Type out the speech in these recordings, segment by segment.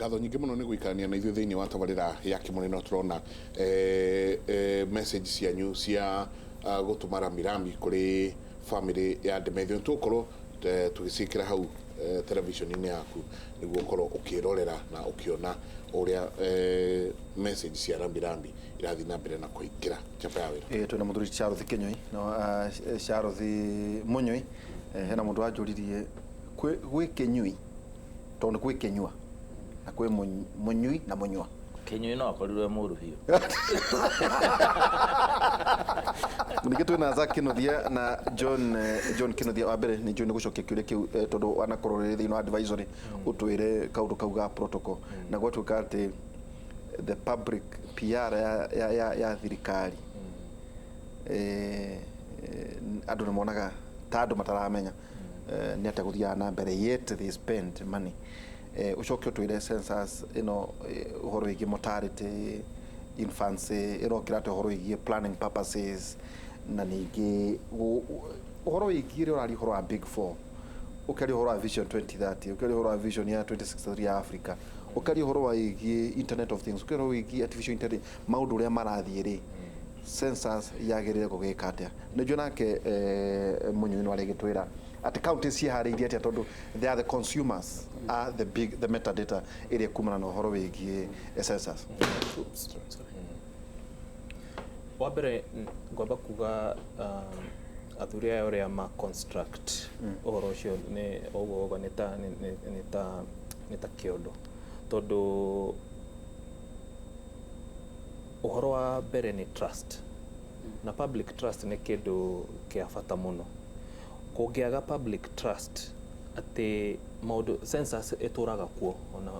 Ngatho nyingĩ mũno nĩ gũikarania na ithuĩ thĩinĩ wa tabarĩra ya Kĩmũrĩ. No tũrona message cianyu cia gũtũma rambirambi kũrĩ family ya Demetrio. Tũgũkorwo tũgĩciĩkĩra hau television-inĩ yaku nĩguo ũkorwo ũkĩrorera na ũkĩona ũrĩa message cia rambirambi irathiĩ na mbere na kũingĩra chapa ya wĩra. Ĩ, twĩna mũthuri Charles Kĩnyui no Charles Mũnyui. Hena mũndũ wanjũririe gwĩ kĩnyui, tondũ nĩ kwĩ kĩnyua na kwĩ mũnyui na mũnyua. Kĩnyui no akorirwo e mũru biũ. Ningĩ twĩna Zack Kinuthia na John, John Kinuthia. Wa mbere nĩ njũĩ nĩ gũcokia kĩũria kĩu, tondũ wanakorwo ũrĩ thĩinĩ wa advisory, ũtwĩre kaũndũ kau ga protocol na gwatuĩka atĩ the public PR ya thirikari, andũ nĩ monaga ta andũ mataramenya nĩ atĩa gũthiaga na mbere, yet they spend money. Ũcoke ũtwĩre census ĩno, ũhoro wĩgiĩ mortality, infancy ĩrokĩra atĩa, ũhoro wĩgiĩ planning purposes, na ningĩ ũhoro wĩgiĩ rĩrĩa ũraria ũhoro wa Big Four, ũkaria ũhoro wa Vision 2030, ũkaria ũhoro wa Vision ya 2063 ya Africa, ũkaria ũhoro wa wĩgiĩ Internet of Things, ũkaria ũhoro wĩgiĩ artificial intelligence, maũndũ ũrĩa marathiĩ rĩ, census yagĩrĩire gũgĩka atĩa? Nĩ njũĩ nake Mũnyui no arĩgĩtwĩra atĩ county ciĩharĩirie atĩa, tondũ they are the consumers are the big the metadata ĩrĩa kumana na ũhoro wĩgiĩ census. Oops, sorry. Wa mbere ngwamba kuga athuri aya ũrĩa ma construct ũhoro ũcio nĩ ũguo ũguo nĩ ta kĩondo, tondũ ũhoro wa mbere nĩ trust, na public trust nĩ kĩndũ kĩa bata mũno. Kũngĩaga public trust atĩ maũndũ census ĩtũraga kuo,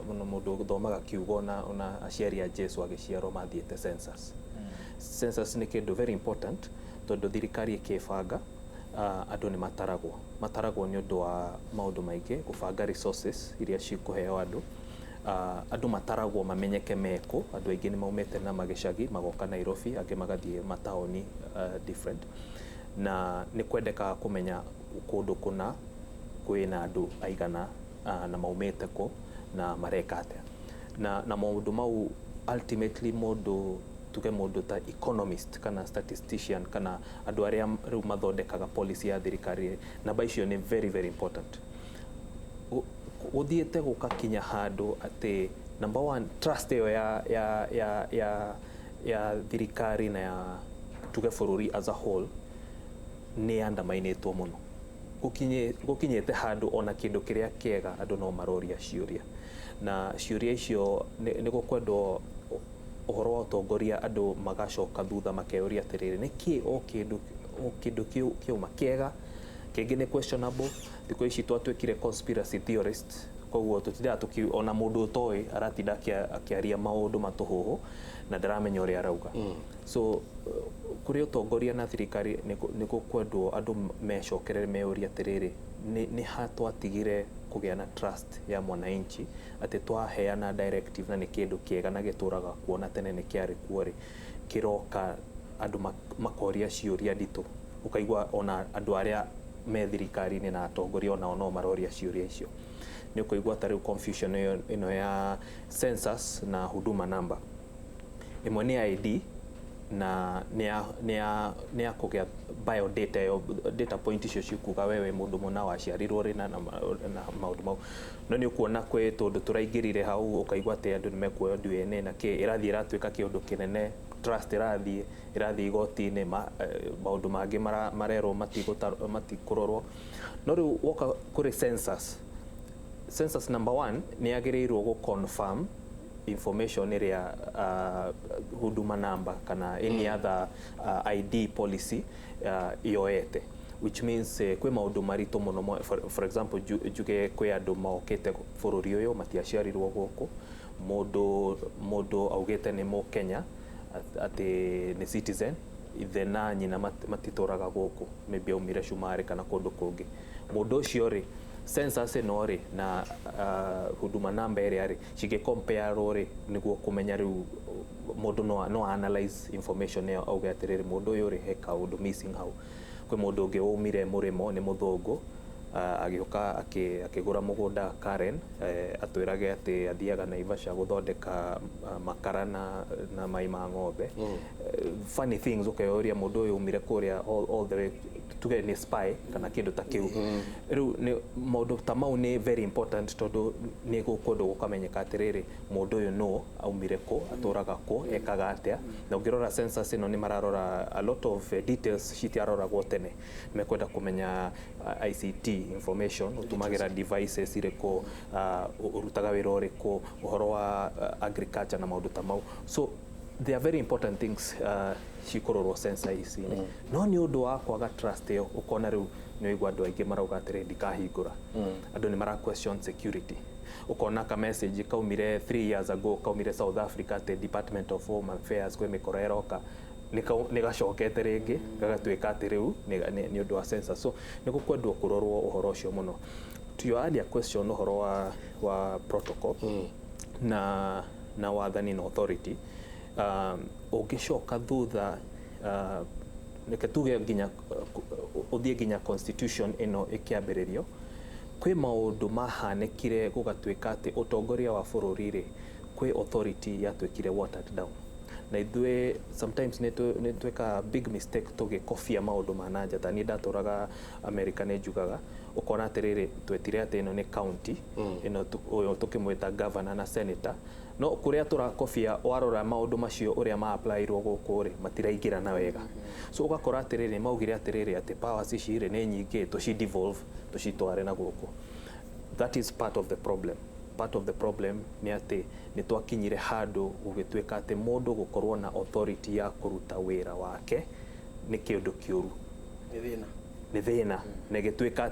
ona mũndũ ũthomaga kiugo, ona aciari a Jesu agĩciarwo mathiĩte census. Census nĩ kĩndũ very important, tondũ thirikari ĩkĩbanga, andũ nĩ mataragwo nĩ ũndũ wa maũndũ maingĩ, gũbanga resources iria cikũheo andũ. Andũ mataragwo mamenyeke mekũ. Andũ aingĩ nĩ maumĩte na magĩcagi magoka Nairobi, angĩ magathiĩ mataũni different, na nĩ kwendekaga kũmenya kũndũ kũna kwĩna andũ aigana, na maumĩte kũ na mareka atĩa, na maũndũ mau ultimately mũndũ, tuge mũndũ ta economist kana statistician kana andũ arĩa rĩu mathondekaga policy ya thirikari, namba icio nĩ very very important. Gũthiĩte gũgakinya handũ atĩ number one, trust ĩyo ya thirikari na ya tuge bũrũri as a whole nĩ underminĩtwo mũno. Gũkinyĩte handũ ona kĩndũ kĩrĩa kĩega andũ no maroria ciũria, na ciũria icio nĩ gũkwendwo ũhoro wa ũtongoria. Andũ magacoka thutha makeyũria atĩrĩrĩ, nĩkĩ o kĩndũ kĩu kĩauma kĩega, kĩngĩ nĩ questionable? Thikũ ici twatuĩkire conspiracy theorist, koguo tũtindaga tũki ona mũndũ ũtoĩ aratinda akĩaria maũndũ matũhũhũ na ndaramenya ũrĩa arauga. So kũrĩ ũtongoria na thirikari nĩ gũkwendwo andũ mecokerere meyũrie atĩrĩrĩ, nĩ ha twatigire kũgĩa na trust ya mwananchi atĩ twaheana directive na nĩ kĩndũ kĩega na gĩtũraga kuo na tene nĩ kĩarĩ kuo rĩ, kĩroka andũ makoria ciũria nditũ, ũkaigua ona andũ arĩa me thirikari-inĩ na atongoria onao no maroria ciũria icio. Nĩ ũkũigua ta rĩu confusion ĩyo ĩno ya census na Huduma Number. Ĩmwe nĩ ID na nĩ ya kũgĩa biodata ĩyo, data point icio cikuga we wĩ mũndũ mũna, waciarirwo rĩ, na maũndũ mau. No nĩ ũkuona kwĩ tũndũ tũraingĩrire hau, ũkaigua atĩ andũ nĩ mekuoywo DNA na kĩ, ĩrathiĩ ĩratuĩka kĩũndũ kĩnene, trust ĩrathiĩ igoti-inĩ, maũndũ mangĩ marerwo matikũrorwo. No rĩu woka kũrĩ census, census number one nĩ yagĩrĩirwo gũ confirm information ĩrĩa Huduma Number kana any other ID policy yoete, which means kwĩ maũndũ maritũ mũno. For example, njuge kwĩ andũ mokĩte bũrũri ũyũ matiaciarirwo gũkũ. Mũndũ augĩte nĩ mũkenya, atĩ nĩ citizen, ithe na nyina matitũraga gũkũ, maybe aumire Cumarĩ kana kũndũ kũngĩ. Mũndũ ũcio rĩ, census ĩno rĩ na Huduma Number ĩrĩa rĩ cingĩ compare rĩ, nĩguo kũmenya rĩu mũndũ no analyze information ĩyo auge atĩrĩrĩ, mũndũ ũyũ rĩ, he kaũndũ missing hau. Kwĩ mũndũ ũngĩ waumire mũrĩmo, nĩ mũthũngũ. Agĩũka akĩgũra mũgũnda Karen, atwĩrage atĩ athiaga Naivasha gũthondeka makara na mai ma ng'ombe. Funny things, ũkeyũria mũndũ ũyũ umire kũrĩa all the way, tuge nĩ spy kana kĩndũ ta kĩu. Rĩu nĩ maũndũ ta mau nĩ very important, tondũ nĩ gũkũndũ gũkamenyeka atĩrĩrĩ, mũndũ ũyũ nũ, aumire kũ, atũraga kũ, ekaga atĩa. Na ũngĩrora census ĩno, nĩ mararora a lot of details citiaroragwo tene. Mekwenda kũmenya ICT information, ũtũmagĩra devices irĩkũ, ũrutaga wĩra ũrĩkũ, ũhoro wa agriculture na maũndũ ta mau. So they are very important things cikũrorwo census-inĩ. No nĩ ũndũ wa kwaga trust ĩyo, ũkona rĩu nĩ ũigua andũ aingĩ marauga atĩrĩ, ndikahingũra. Andũ nĩ mara question security. Ũkona ka message kaumire 3 years ago, kaumire South Africa, atĩ Department of Home Affairs kwĩ mĩkora ĩroka, nĩ gacokete rĩngĩ gagatuĩka atĩ rĩu nĩ ũndũ wa census. So nĩ gũkwendwo kũrorwo ũhoro ũcio mũno. To your earlier question, ũhoro wa protocol na wathani na authority, ũngĩcoka thutha, reke tuge nginya ũthiĩ nginya constitution ĩno ĩkĩambĩrĩrio, kwĩ maũndũ mahanĩkire gũgatuĩka atĩ ũtongoria wa bũrũri rĩ, kwĩ authority yatuĩkire watered down. Na ithuĩ sometimes nĩ twĩkaga big mistake tũgĩkobia maũndũ ma na nja. Ta niĩ ndatũraga America, nĩ njugaga ũkona atĩrĩrĩ, twetire atĩ ĩno nĩ county ĩno, ũyũ tũkĩmwĩta governor na senator, no kũrĩa tũrakobia, warora maũndũ macio ũrĩa ma-applyirwo gũkũ rĩ, matiraingĩrana wega. So ũgakora atĩrĩrĩ, maugire atĩrĩrĩ, atĩ powers ici rĩ nĩ nyingĩ, tũci devolve, tũcitware na gũkũ. That is part of the problem. Part of the problem nĩ atĩ nĩ twakinyire handũ gũgĩtuĩka atĩ mũndũ gũkorwo na authority ya kũruta wĩra wake nĩ kĩũndũ kĩũru. Nĩ thĩna. Nĩ thĩna, na ĩgĩtuĩka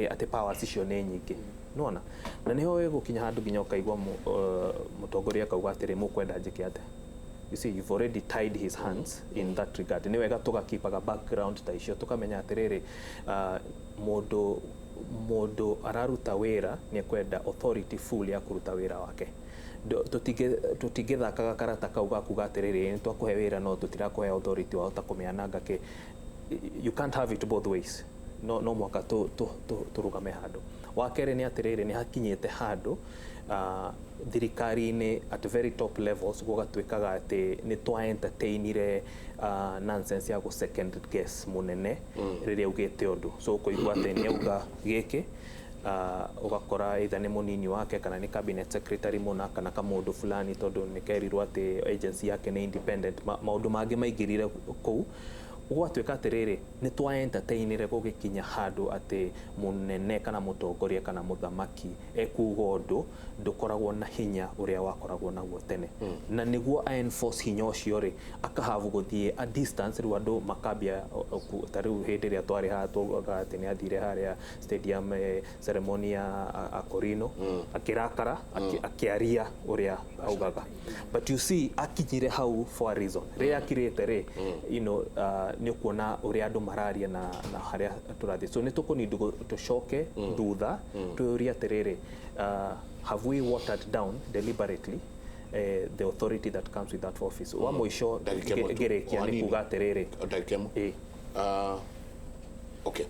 atĩ powers icio nĩ nyingĩ, nona na nĩho ĩgũkinya handũ nginya ũkaigua mũtongoria akauga atĩrĩ, mũkwenda njĩke atĩa? You see, you've already tied his hands in that regard. Nĩ wega tũgakipaga background ta icio, tũkamenya atĩrĩrĩ, mũndũ araruta wĩra nĩ ekwenda authority full ya kũruta wĩra wake. Tũtingĩthakaga karata kau ga kuga atĩrĩrĩ, nĩ twakũhe wĩra no tũtirakũhe authority wahota kũmĩananga kĩ. You can't have it both ways. No mwaka tũrũgame handũ. Wa kerĩ nĩ atĩrĩrĩ, nĩ hakinyĩte handũ thirikari-inĩ at very top levels gũgatuĩkaga atĩ nĩ twa entertainire nonsense ya gũ second guess mũnene rĩrĩa augĩte ũndũ. So ũkũigua atĩ nĩ auga gĩkĩ, ũgakora either nĩ mũnini wake kana nĩ cabinet secretary mũna kana kamũndũ fulani, tondũ nĩ kerirwo atĩ agency yake nĩ independent. Maũndũ mangĩ maingĩrire kũu, gũgatuĩka atĩrĩrĩ, nĩ twa entertainire gũgĩkinya handũ atĩ mũnene kana mũtongoria kana mũthamaki ekuga ũndũ ndũkoragwo na hinya ũrĩa wakoragwo naguo tene. Na nĩguo a enforce hinya ũcio rĩ, akahavu gũthiĩ a distance. Rĩu andũ makambia ta rĩu hĩndĩ ĩrĩa twarĩ haha, twaugaga atĩ nĩ athire harĩa stadium, ceremony ya Akorino, akĩrakara, akĩaria ũrĩa augaga. But you see, akinyire hau for a reason. Rĩrĩa akirĩte rĩ, nĩ ũkuona ũrĩa andũ mararia na harĩa tũrathiĩ. So nĩ tũkũnindi tũcoke thutha, twĩyũrie atĩrĩrĩ, have we watered down deliberately the authority that comes with that office? Wa mũico Ndagĩka ĩmwe tu. ngĩrĩkia O nĩ hanini. kuga atĩrĩrĩ, Ndagĩka ĩmwe. Ĩ. Ah, okay,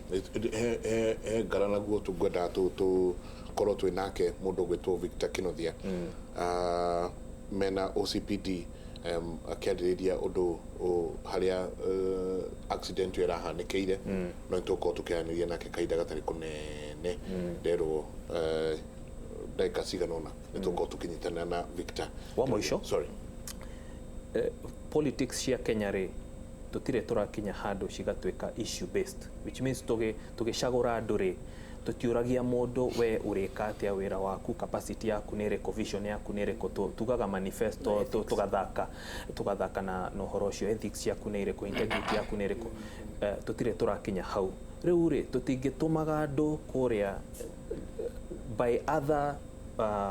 he ngara naguo tũngwendaga tũkorwo twĩ nake mũndũ ũgwĩtwo Victor Kinothia. Ah, mena OCPD, akĩarĩrĩria ũndũ harĩa accident ĩyo ĩrahanĩkĩire. No nĩtũgũkorwo tũkĩaranĩria nake kahinda gatarĩ kũnene. Nderwo ndagĩka cigana ũna nĩtũgũkorwo tũkĩnyitanĩra na Victor. Wa mũico? Sorry. Politics cia Kenya rĩ, tũtirĩ tũrakinya handũ cigatuĩka issue based, which means tũgĩcagũra andũ rĩ, tũtiũragia mũndũ, we ũrĩka atĩa wĩra waku, capacity yaku nĩ ĩrĩkũ, vision yaku nĩ ĩrĩkũ. Tugaga manifesto, tũgathaka na ũhoro ũcio, ethics ciaku nĩ ĩrĩkũ, integrity yaku nĩ ĩrĩkũ. Tũtirĩ tũrakinya hau. Rĩu rĩ, tũtingĩtũmaga andũ kũrĩa by other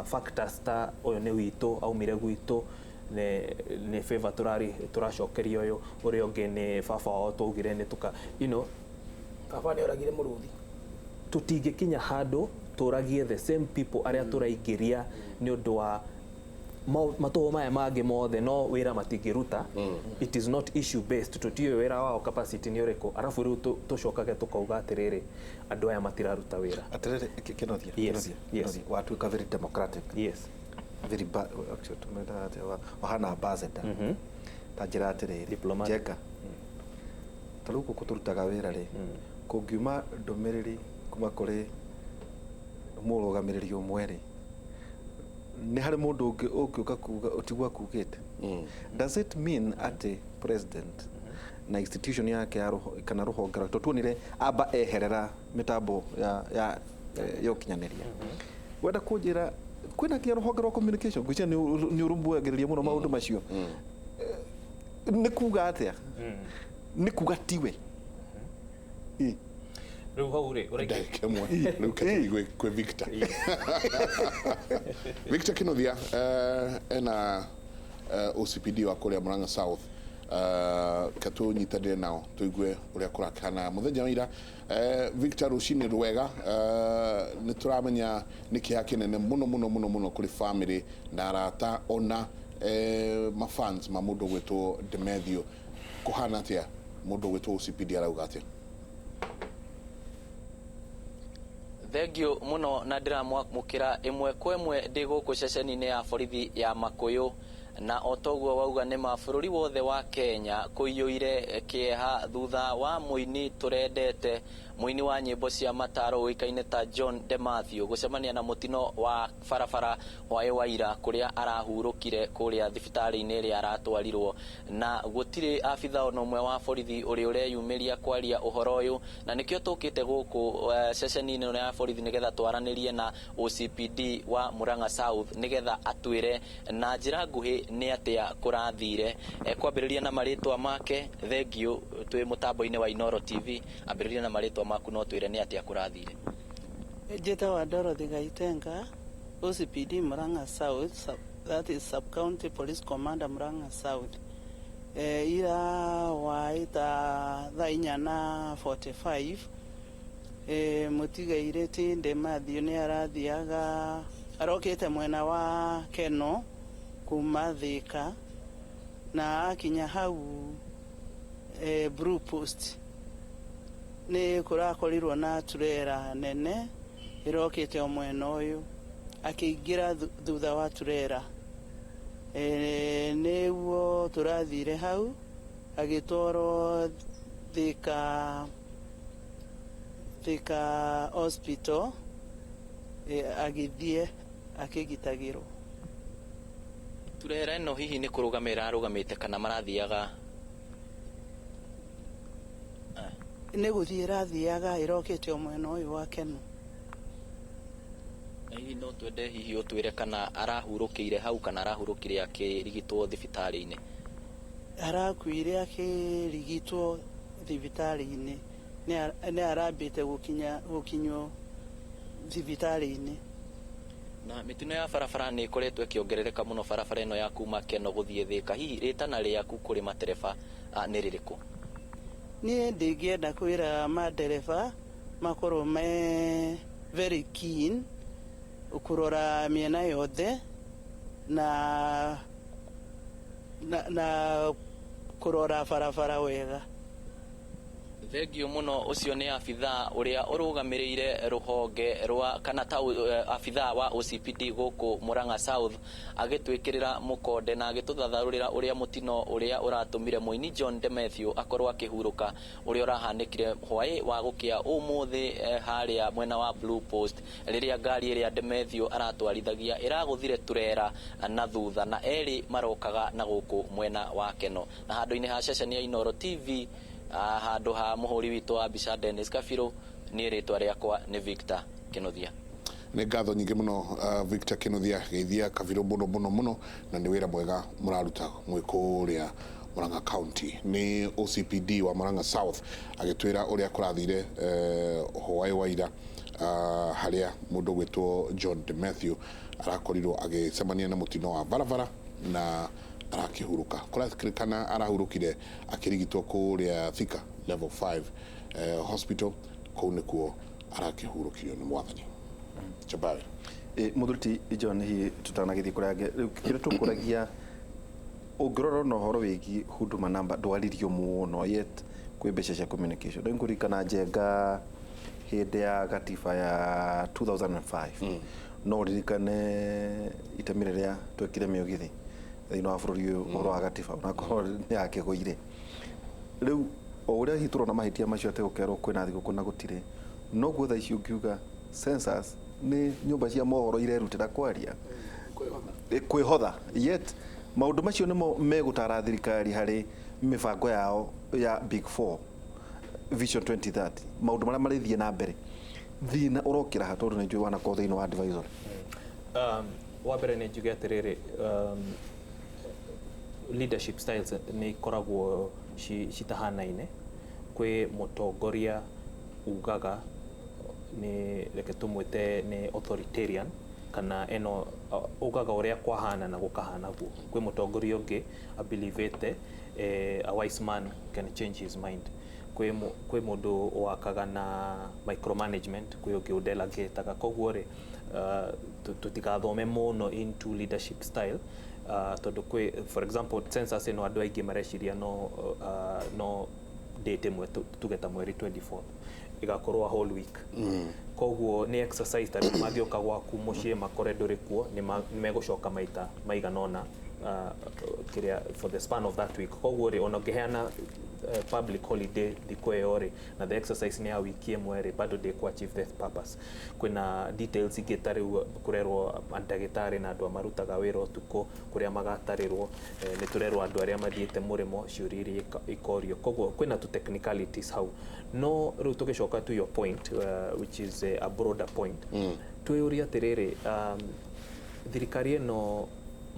factors ta ũyũ nĩ witũ, aumire gwitũ, nĩ favor tũrari tũracokeria ũyũ, ũrĩa ũngĩ nĩ baba wao twaugire nĩ tũka Baba nĩ oragire mũrũthi. Tũtingĩkinya handũ tũragie the same people arĩa tũraingĩria nĩ ũndũ wa Matũhũ maya mangĩ mothe no wĩra matingĩruta. It is not issue based, tũtiũĩ wĩra wao capacity nĩ ũrĩkũ, arabu rĩu tũcokage tũkauga atĩrĩrĩ, andũ aya matiraruta wĩra. Atiriri, Kinothia. Yes, Kinothia, yes. Kinothia, watuĩka very democratic, very actually tumetaga atĩa, wahana ambassador. Ta njĩra atĩrĩrĩ, Diplomatic. Njenga, ta rĩu gũkũ tũrutaga wĩra rĩ, kũngiuma ndũmĩrĩri kuma kũrĩ mũrũgamĩrĩri ũmwe rĩ, nĩ harĩ mũndũ ũngĩ ũngĩũka kuga ũtigua kugĩte. Does it mean atĩ president na institution yake ya kana rũhonge rwake, tuonire amba eherera mĩtambo ya ũkinyanĩria, wenda kũnjĩra kwĩna nginya rũhonge rwa communication? Ngwĩciria nĩ ũrũmbũyagĩrĩria mũno maũndũ macio. Nĩ kuga atĩa? Nĩ kuga tiwe? Ĩ. Rĩu hau rĩ ũraigua? Ndagĩka ĩmwe rĩu katũthiĩ kwĩ Victor. Victor Kinuthia, ena OCPD wa kũrĩa Murang'a South, katũnyitanĩre nao tũigue ũrĩa kũrakana mũthenya wa ira. Victor, rũcinĩ rwega. Nĩ tũramenya nĩ kĩeha kĩnene mũno mũno mũno mũno kũrĩ family na arata ona mafans ma mũndũ ũgwĩtwo Demethio. Kũhana atĩa? Mũndũ ũgwĩtwo OCPD arauga atĩa? Thengio mũno, na ndĩramwamũkĩra ĩmwe kwa ĩmwe ndĩ gũkũ ceceni-inĩ ya borithi ya Makuyu, na o toguo wauga nĩ ma, bũrũri wothe wa Kenya kũiyũire kĩeha thutha wa mũini tũrendete, mũini wa nyĩmbo cia mataro ũĩkaine ta John De Mathew, gũcemania na mũtino wa barabara hwaĩ wa ira, kũrĩa arahurũkire kũrĩa thibitarĩ-inĩ ĩrĩa aratwarirwo, na gũtirĩ abitha ona ũmwe wa borithi ũrĩa ũreyumĩria kwaria ũhoro ũyũ. Na nĩkĩo tũkĩte gũkũ ceceni-inĩ ĩno ya borithi nĩgetha twaranĩrie na OCPD wa Murang'a South, nĩgetha atwĩre na njĩra nguhĩ nĩ atĩa kũrathire. Kwambĩrĩria na marĩtwa make. Thengio, twĩ mũtambo-inĩ wa Inoro TV. Ambĩrĩria na marĩtwa maku no twĩre nĩ atĩa kũrathire. Njĩtagwo Dorothy Gaitenga, OCPD Murang'a South, that is Sub-County Police Commander Murang'a South. Ira waĩ ta thaa 4 na 45, mũtigairĩ ti Ndemathew nĩ arathiaga, arokĩte mwena wa Keno kuma Thĩka, na akinya hau Blue Post nĩ kũrakorirwo na turera nene ĩrokĩte o mwena ũyũ, akĩingĩra thutha wa turera. Nĩguo tũrathire hau, agĩtwarwo Thika Hospital, agĩthiĩ akĩgitagĩrwo. Turera ĩno hihi nĩ kũrũgama ĩrarũgamĩte kana marathiaga? Nĩ gũthiĩ ĩrathiaga, ĩrokĩte o mwena ũyũ wa Keno. Na hihi no twende hihi ũtwĩre kana arahurũkĩire hau kana arahurũkire akĩrigitwo thibitarĩ-inĩ? Arakuire akĩrigitwo thibitarĩ-inĩ. Nĩ arambĩte gũkinya gũkinywo thibitarĩ-inĩ. Na mĩtino ya barabara nĩ ĩkoretwo ĩkĩongerereka mũno barabara ĩno ya kuma Keno gũthiĩ Thĩka. Hihi rĩtana rĩaku kũrĩ matereba nĩ rĩrĩkũ? Niĩ ndingĩenda kwĩra mandereba makorwo me very keen kũrora mĩena yothe na kũrora barabara wega. Thengio mũno. Ũcio nĩ abithaa ũrĩa ũrũgamĩrĩire rũhonge rwa kana ta abithaa wa OCPD gũkũ Murang'a South, agĩtwĩkĩrĩra mũkonde na agĩtũthatharũrĩra ũrĩa mũtino ũrĩa ũratũmire mũini John De Mathew akorwo akĩhurũka, ũrĩa ũrahanĩkire hwaĩ wa gũkĩa ũmũthĩ, harĩa mwena wa Blue Post, rĩrĩa ngari ĩrĩa De Mathew aratwarithagia ĩragũthire turera na thutha, na erĩ marokaga na gũkũ mwena wa Keno. Na handũ-inĩ ha ceceni ya Inoro TV, handũ ha mũhũri witũ wa mbica Dennis Kabirũ, niĩ rĩtwa rĩakwa nĩ Victor Kĩnuthia. Nĩ ngatho nyingĩ mũno, Victor Kinuthia. Geithia Kabirũ mũno mũno mũno, na nĩ wĩra mwega mũraruta mwĩ kũrĩa Murang'a County. Nĩ OCPD wa Murang'a South agĩtwĩra ũrĩa kũrathire hwaĩ wa ira, harĩa mũndũ ũgwĩtwo John De Mathew arakorirwo agĩcemania na mũtino wa barabara na arakĩhurũka. Kũrakĩrĩkana arahurũkire akĩrigitwo kũrĩa Thika Level 5 hospital. Kũu nĩkuo arakĩhurũkirio nĩ mwathani. Jabari. Mũthuri ti John, hihi tũtanagĩthiĩ kũrĩa angĩ, rĩu kĩrĩa tũkũragia, ũngĩrora na ũhoro wĩgiĩ Huduma Number ndwaririo mũno, yet kwĩ mbeca cia communication. Rĩu ngũririkana Njenga hĩndĩ ya gatiba ya 2005, no ũririkane itemi rĩrĩa twekire mĩũgithi thĩinĩ wa bũrũri ũyũ, ũhoro wa gatiba onakorwo nĩ yakĩgũire. Rĩu o ũrĩa hihi tũrona mahĩtia macio atĩ gũkerwo kwĩna thigũkũ na gũtirĩ, noguo thaa ici ũngiuga census nĩ nyũmba cia mohoro irerutĩra kwaria, kwĩhotha, yet maũndũ macio nĩmo megũtara thirikari harĩ mĩbango yao ya Big Four, Vision 2030, maũndũ marĩa marĩthiĩ na mbere. Thĩna ũrokĩra ha, tondũ nĩ njũĩ wanakorwo thĩinĩ wa advisory? Wa mbere nĩ njuge atĩrĩrĩ, leadership styles nĩ ikoragwo citahanaine. Kwĩ mũtongoria ugaga nĩ, reke tũmwĩte nĩ authoritarian, kana ĩno ugaga ũrĩa kwahana na gũkahana guo. Kwĩ mũtongoria ũngĩ abilivĩte a wise man can change his mind. Kwĩ mũndũ wakaga na micromanagement, kwĩ ũngĩ ũdelegataga. Koguo rĩ, tũtigathome mũno into leadership style, tondũ kwĩ, for example, census ĩno andũ aingĩ mareciria no date ĩmwe, tuge ta mweri 24 ĩgakorwo a whole week. Koguo nĩ exercise, ta rĩu mangĩũka gwaku mũciĩ makore ndũrĩ kuo, nĩ megũcoka maita maigana ũna, kĩrĩa, for the span of that week. Koguo rĩ, ona ũngĩheana public holiday thikũ ĩyo rĩ, na the exercise nĩ ya wiki ĩmwe rĩ, bado ndĩkũ achieve the purpose. Kwĩna details ingĩ, ta rĩu kũrerwo ndagĩtarĩ na andũ a marutaga wĩra ũtukũ kũrĩa magatarĩrwo, nĩ tũrerwo andũ arĩa mathiĩte mũrĩmo, ciũria iria ikorio. Koguo kwĩna tu technicalities hau. No rĩu tũgĩcoka to your point, which is a broader point, twĩyũrie atĩrĩrĩ, thirikari ĩno,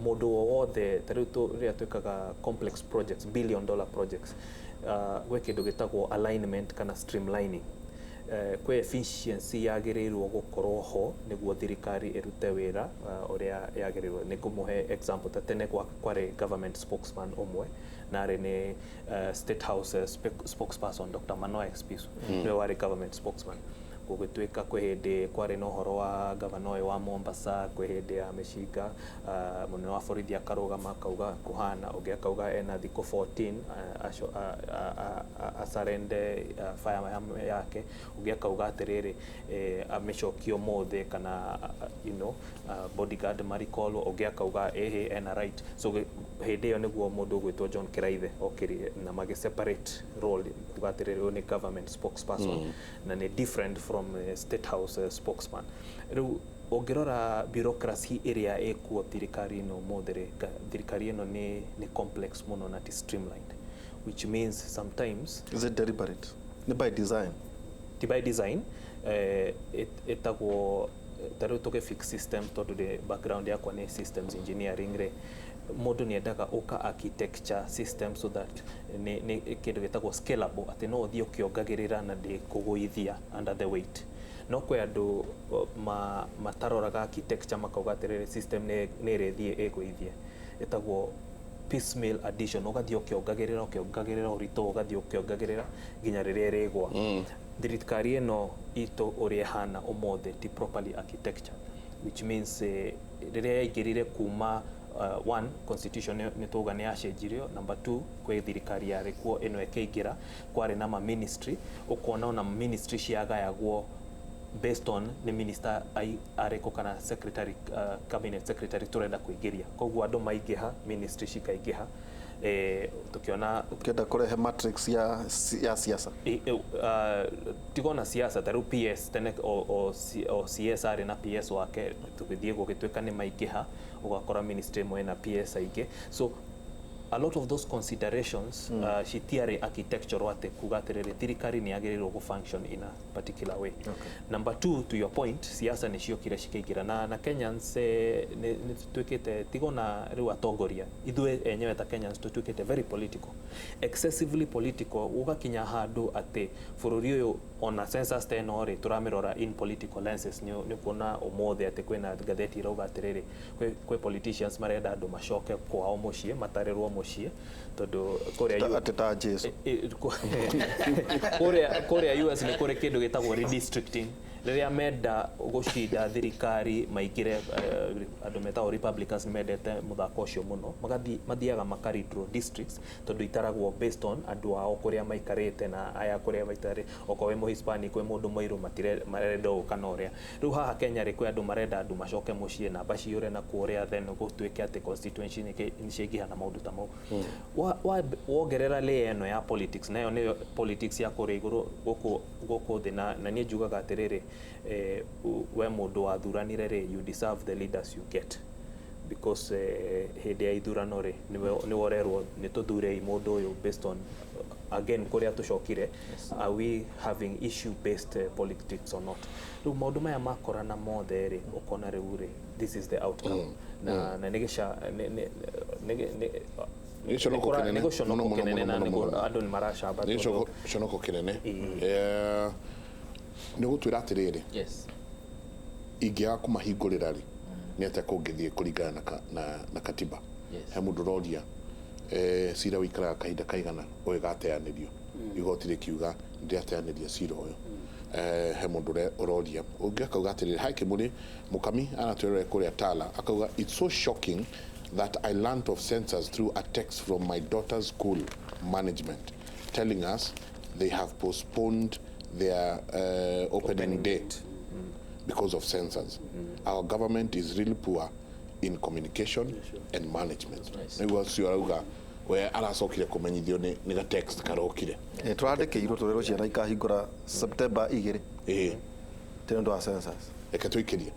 mũndũ o wothe, ta rĩu rĩrĩa twĩkaga complex projects, billion dollar projects, gwĩ kĩndũ gĩtagwo alignment kana streamlining. Kwĩ efficiency yagĩrĩirwo gũkorwo ho nĩguo thirikari ĩrute wĩra ũrĩa yagĩrĩirwo. Nĩ ngũmũhe example, ta tene kwarĩ government spokesman ũmwe, na arĩ nĩ State House spokesperson Dr. Manoah Esipisu, nĩwe warĩ government spokesman. Gũgĩtuĩka kwĩ hĩndĩ kwarĩ na ũhoro wa gavana ũyũ wa Mombasa, kwĩ hĩndĩ ya mĩcinga, mũnene wa borithi akarũgama akauga kũhana, ũngĩ akauga ena thikũ 14 acarende fire yake, ũngĩ akauga atĩrĩrĩ, amĩcokie ũmũthĩ kana bodyguard marikolwo, ũngĩ akauga ĩhĩ ena right. So hĩndĩ ĩyo nĩguo mũndũ ũgwĩtwo John Kiraithe okĩrire na magĩ separate role, kuga atĩrĩrĩ, ũyũ nĩ government spokesperson na nĩ different from State House spokesman. Rĩu ũngĩrora bureaucracy ĩrĩa ĩkuo thirikari-inĩ ũmũthĩ rĩ, thirikari ĩno nĩ complex mũno na ti streamlined, which means sometimes Is it deliberate? Nĩ by design? Ti by design. Ĩtagwo, ta rĩu tũgĩ fix system, tondũ ndĩ background yakwa nĩ systems engineering rĩ, mũndũ nĩ endaga ũka architecture system so that nĩ kĩndũ gĩtagwo scalable, atĩ no ũthiĩ ũkĩongagĩrĩra na ndĩkũgũithia under the weight. No kwĩ andũ mataroraga architecture, makauga atĩrĩrĩ, system nĩ ĩrĩthiĩ ĩgũithie. Ĩtagwo piecemeal addition, ũgathiĩ ũkĩongagĩrĩra, ũkĩongagĩrĩra ũritũ, ũgathiĩ ũkĩongagĩrĩra nginya rĩrĩa ĩrĩgwa. Thirikari ĩno itũ ũrĩa ĩhana ũmũthĩ ti properly architecture, which means rĩrĩa yaingĩrire kuma, one, constitution nĩ tuga nĩ yacenjirio. Number two, kwĩ thirikari yarĩ kuo ĩno ĩkĩingĩra, kwarĩ na ma ministry, ũkona ona ministry ciagayagwo based on nĩ minister arĩkũ kana secretary, cabinet secretary tũrenda kũingĩria. Koguo andũ maingĩha, ministry cikaingĩha. Tukiona Ũkĩenda kũrehe matrix ya siasa. Tigona siasa, ta rĩu PS tene o CS arĩ na PS wake, tũgĩthiĩ gũgĩtuĩka nĩ maingĩha, ũgakora ministry ĩmwe ĩna PS aingĩ. So a lot of those considerations citiarĩ architectural, atĩ kuga atĩrĩrĩ, thirikari nĩ yagĩrĩirwo gũ function in a particular way. Number two, to your point, siasa nĩ ciokire cikaingĩra na Kenyans, nĩ tuĩkĩte, tigona rĩu atongoria, ithuĩ enyewe ta Kenyans tũtuĩkĩte very political, excessively political, ũgakinya handũ atĩ bũrũri ũyũ ona census ta ĩno rĩ, tũramĩrora in political lenses. Nĩ ũkuona ũmũthĩ atĩ kwĩna ngathĩti irauga atĩrĩrĩ, kwĩ politicians marenda andũ macoke kwao mũciĩ, matarĩrwo mũciĩ, tondũ kũrĩa Atĩ ta Jesu. Kũrĩa US nĩ kũrĩ kĩndũ gĩtagwo redistricting. Rĩrĩa menda gũcinda thirikari maingĩre, andũ metagwo Republicans nĩ mendete mũthako ũcio mũno. Mathiaga maka redraw districts, tondũ itaragwo based on andũ ao kũrĩa maikarĩte na aya kũrĩa maikarĩte. Okorwo wĩ Mũhispanic, wĩ mũndũ mũirũ, marenda ũũ kana ũrĩa. Rĩu haha Kenya rĩ, kwĩ andũ marenda andũ macoke mũciĩ, namba ciyũre na kũrĩa, then gũtuĩke atĩ constituency nĩ ciaingĩha na maũndũ ta mau. Wongerera layer ĩno ya politics, nayo nĩyo politics ya kũrĩa igũrũ gũkũ thĩ. Na niĩ njugaga atĩrĩrĩ, we mũndũ wathuranire rĩ, you deserve the leaders you get, because hĩndĩ ya ithurano rĩ, nĩwe ũrerwo nĩ tũthurei mũndũ ũyũ based on, again, kũrĩa tũcokire, are we having issue based politics or not? Rĩu maũndũ maya makorana mothe rĩ, ũkona rĩu rĩ, this is the outcome. Na nĩ gĩca nĩ Nĩ gĩconoko kĩnene. Nĩ gĩconoko Mũno, mũno, kĩnene na mũno, nĩguo mũno. andũ nĩ maracamba Nĩ tondũ gĩconoko kĩnene. Nĩ gũtwĩra atĩrĩrĩ, ingĩaga kũmahingũrĩra rĩ, nĩ atĩa kũngĩthiĩ kũringana na katiba? He mũndũ ũroria, cira wĩikaraga kahinda kaigana ũgĩgateanĩrio, igoti rĩkiuga ndĩrateanĩria cira ũyũ? He mũndũ ũroria ũngĩ akauga atĩrĩrĩ, hi Kimuri Mukami, anatwĩrore kũrĩa Tala, akauga, "It's so shocking that I learnt of census through a text from my daughter's school management telling us they have postponed their opening date because of census. Our government is really poor in communication and management." Nĩguo ũcio arauga we aracokire kũmenyithio nĩ ga text karokire. Tũrandĩkĩirwo tũrerwo ciana ikahingũra September 2. Tĩ ũndũ wa census. Reke tũikĩrie.